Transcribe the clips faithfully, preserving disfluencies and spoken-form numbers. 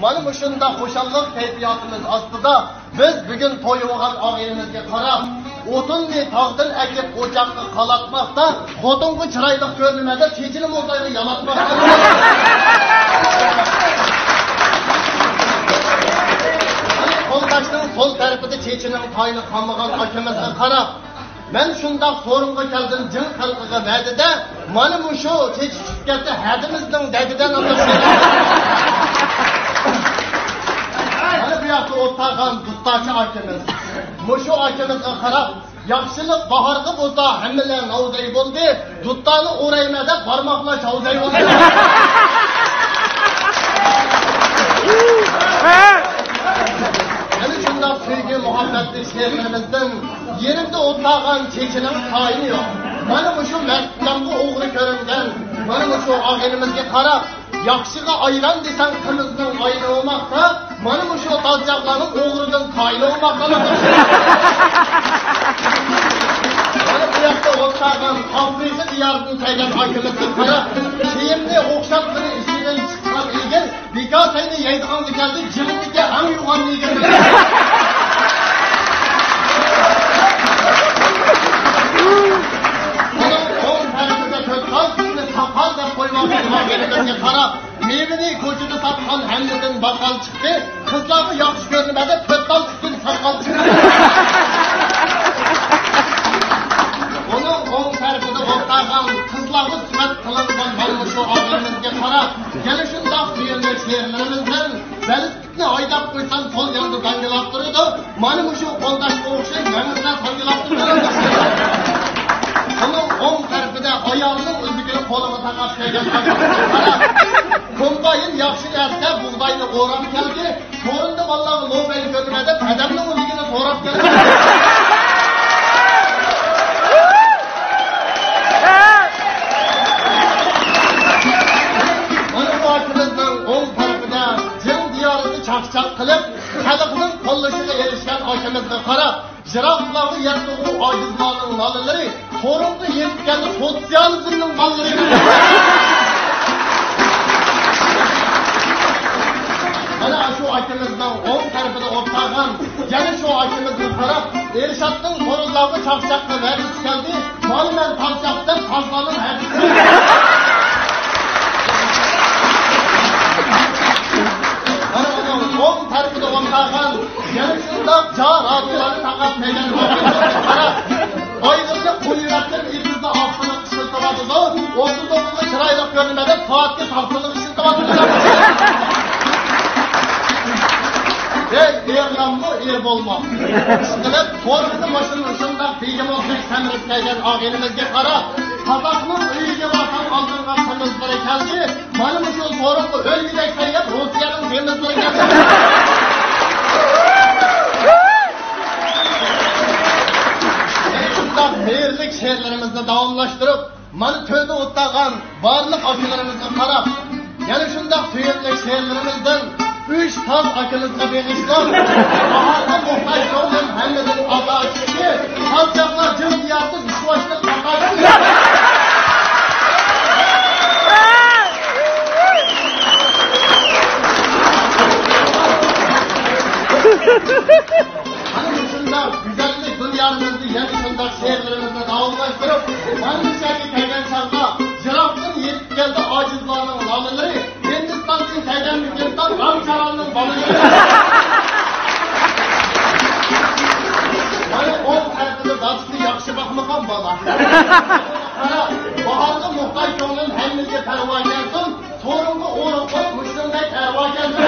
مانا مۇشۇنداق خۇشاللىق كەيپىياتىمىز ئاستىدا بىز بۈگۈن تويۇنغان ئاغىنىمىزگە قاراپ، ئوتۇننى تاغدىن ئەكىپ ئوچاققا قالاتماقتا، خوتۇنغا چىرايلىق كۆرۈنمە دەپ چېچىنى موزايغا يالاتماقتا. مانا قولداشنىڭ سول تەرىپىدە چېچىنىڭ تايىنى قالمىغان ئاكىمىزغا قاراپ، مەن شۇنداق سورۇنغا كەلدىم جىڭ خەلقىگە ۋەدىدە، مانا مۇشۇ چېچى چۈشۈپ كەتتى ھەدىمىزنىڭ دەدىدە ناملاشتى. مانا بۇ ياقتا ئولتۇرغان دۇتتاچى ئاكىمىز. مۇشۇ ئاكىمىزغا قاراپ، ياخشىلىق باھارغا بولسا ھەممىلەر ناۋزەي بولدى، دۇتتانى ئۇرايمەن دەپ بارماقلار چاۋزەي بولدى. يەنە شۇنداق سۆيگۈ مۇھەببەتلىك شېئىرلىرىمىزدىن يېنىمدا ئولتۇرغان چېچىنىڭ تايىنى يوق. مانا مۇشۇ مەستلەمگە ئوغرى كۆرۈنگەن، مانا مۇشۇ ئاغىنىمىزگە قاراپ، ياخشىغا ئايلان دېسەڭ قىمىزنىڭ ئاينى ئوماقتا، مانا مۇشۇ تازجاقلارنىڭ ئوغرىدىن تايىنى ئوماقتا. مانا بۇ ياقتا ئولتۇرغان ئافرىقا دىيارىدىن كەلگەن ئاكىمىزغا قاراپ، كىيىمنى ئوخشاتقىنى ئىچىدىن چىققان ئىگىل، بىكاسەينى يەيدىغانغا كەلدى، جىمىدىكى ھەڭ يۇغان يېگەن. ئۇنىڭ ئوڭ تەرىپىدە تۆت تال كىشىنى ساقال دەپ قويۇۋالغان ماڭغىنىمىزگە قاراپ، مېۋىنى كوچىدا ساتقان ھەممىدىن باققال چىقتى، قىزلارغا ياخشى كۆرۈنمە دەپ تۆت تال تۈتۈن ساقال چىقتى. ئۇنىڭ ئوڭ تەرىپىدە ئولتۇرغان قىزلارغا سۈپەت قىلىنغان مانا مۇشۇ ئاغىنىمىزگە قاراپ، يەنە شۇنداق سۆيۈملۈك شېئىرلىرىمىزدىن بەلكى ئىتنى ھايداپ قويسام، سول ياندا داڭگىلاپ تۇرىدۇ. مانا مۇشۇ قولداشقا ئوخشاش مېڭىسىنى داڭگىلاپ تۇرىدۇ. ئۇنىڭ ئوڭ تەرىپىدە ئايالىنىڭ ئۈزۈكىنى قولىغا تاقاپ كەلگەن ئاكىسىغا قاراپ، كومباين ياخشى نەرسە بۇغداينى ئوراپ كەلدى. سورۇندا بالىلارغا لوبەن كۆرۈنمە دەپ، ھەدەمنىڭ ئۆزىگىنى سوراپ كەلدى. مانا بۇ ئاكىمىزنىڭ ئوڭ تەرىپىدە جىڭ دىيارىدا چاقچاق قىلىپ، خەلقنىڭ قوللىشىغا ئېرىشكەن ئاكىمىزغا قاراپ، يىراقلارغا يەتتىغۇ ئاجىزلارنىڭ نالىلىرى، سورۇنغا يېتىپ كەلدى سوتسىيالىزمنىڭ بالىلىرى. مانا شۇ ئاكىمىزنىڭ ئوڭ تەرىپىدە ئولتۇرغان، يەنە شۇ ئاكىمىزغا قاراپ، ئېرشاتنىڭ سورۇنلارغا چاقچاققا ۋەدىسى كەلدى. مانا مەن تازجاق دەپ تازلارنىڭ ھەدىسى. مانا ئۇنىڭ ئوڭ تەرىپىدە ئولتۇرغان، يەنە شۇنداق جا رادىيولارنى تاقاپ كەلگەن ئاكىمىزغا قاراپ، ئايغىرنى قويۇۋەتتىم، ئېتىزدا ئاقسىلىق ئىشلىتىۋاتىدۇ، ئوتتۇز توققۇزغا چىرايلىق كۆرۈنمە دەپ سائەتكە ساقسىلىق ئىشلىتىۋاتىدۇ. ئەي، ئېرلانمۇ ئېر بولما. ئىشقىلىپ، قورقۇنچ ماشىنىنى شۇنداق بىگە بولسا سەمرىپ كەلگەن ئاغىنىمىزگە قاراپ، قازاقنىڭ ئۆيىگە بارسام ئالدىنغا قىمىزلىرى كەلدى. مانا مۇشۇ سورۇنغا ئۆلگۈدەك سەيلەپ روسىيەنىڭ دېڭىزلىرى كەلدى. شۇنداق مېھىرلىك شېئىرلىرىمىزنى داۋاملاشتۇرۇپ، مانا تۆردە ئولتۇرغان بارلىق ئاكىلىرىمىزغا قاراپ، يەنە شۇنداق سۆيۈملۈك شېئىرلىرىمىزدىن ئۈچ تاز ئاكىمىزغا بېغىشلاپ، باھارغا موھتاج كۆڭلۈم ھەممىدىن ئاتا چىقتى، تازجاقلار جىم دىياردا يۈزباشلىق تاقاي. مانا مۇشۇنداق گۈزەللىك دۇنيامىزدا يەنە شۇنداق شېئىرلىرىمىزنى داۋاملاشتۇرۇپ، مانا مۇشۇ يەرگە كەلگەن چاغدا يىراقتىن يېتىپ كەلدى ئاجىزلارنىڭ نالىلىرى، ھىندىستاندىن كەلگەن مىكىنتان رامچاراننىڭ بالىلىرى. مانا ئوڭ تەرىپىدە دادىسى ياخشى باقمىغان بالا. قارا، باھارغا موھتاج كۆڭلۈم ھەممىگە پەرۋا كەلسۇن. سورۇنغا ئورۇن قويۇپ، مۇشۇنىڭدەك ئەۋا كەلدى.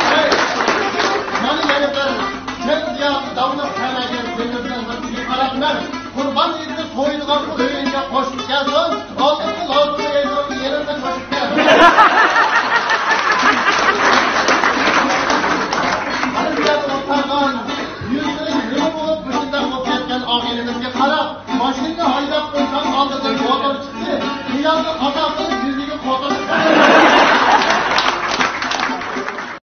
ھەي، مانا يەنە بىر چۆل زىيادە داۋلىق كەلمەيدىغان كۈنىمىزنىڭ بىر كۈنى قاراپ مەن. قۇربان ھېيتنى سويىدىغان بۇ ئۆي